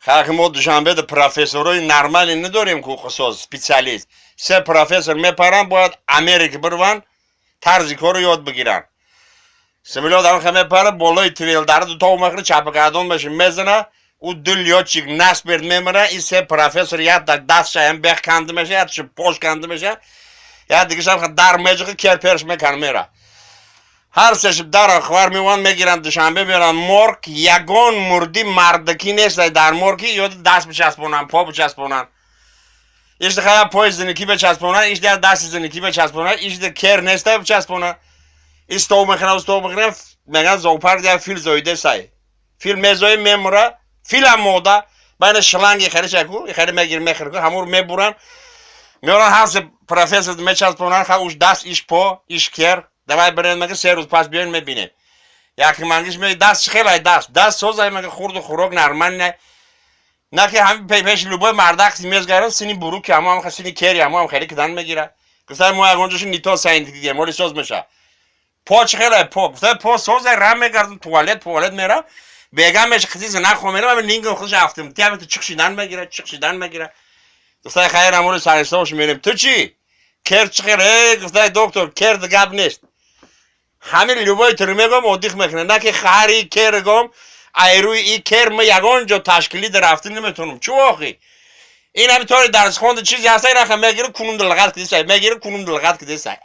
Халқи мо Душанбеда профессорои нормалӣ надорем ку, хусос специалист. Се профессор мепаранд, бояд Америка бирванд, тарзи корро ёд бигиранд. Самолёт ҳам мепара, болои твелдара дуто мехӯра, чапакардон меша, мезана, ӯ ду лётчик насмерть мемира. И се профессор як дастшаям бех канда меша, якши пош канда меша, як дигашам дар меҷиқи, керперш мекан, мера. Ҳар сешиб дар хабар меван, мегиранд, Душанбе меоранд морг. Ягон мурди мардакӣ нест дар морги, ё даст бичаспонанд, по бичаспонанд. Ишти хая пои зиникӣ бичаспонанд, ишти дасти зиникӣ бичаспонанд, ишти кер неста бичаспонанд. Истов мехӯранд, истов мехӯранд, мегӯянд, зоопарк як фил зоидесай. Фил мезои, мемура, филам мода байна шланги харишаку хари мегир, мехӯр, ҳамур мебуранд, меоранд, ҳар се профессор мечаспонанд. Ха, уш даст, иш по, иш кер. Давай бирен, мега, 3 рӯз пас биёен, мебинем. Яки мангиш ме даст хелай, даст созай, мега, хурду хӯрок нормально на ки ҳами пеши любой мардак мезгарад, сини буруки ҳамо ҳам, сини кери ҳамо ҳам хеле кидан мегирад. Гуфтай, мо ягон ҷоши нито сайн дидем, оли соз меша. По чӣ хелай, по? Гуфтай, по созай, рам мегардам, туалет мерам, бегам меша, қизи зина хо мерам, ами лингам худаш афтим тиам, чиқ шидан мегирад, чиқ шидан мегирад. Гуфтай, хайр, амори сарисош мерем. Ту чӣ, кер чӣ хел? Э, гуфтай, доктор, кер гап нест, ҳамин любой тур мегом, оддих мекунад, на ки хари кер гом. Айрӯи и кер ма ягон ҷо ташкилӣ рафта наметавонам. Чӣ охи, ин ҳами тори дарсхонда чизе ҳаста, ираха мегира, кунум дилғат кидисай, мегира, кунум дилғат кидисай.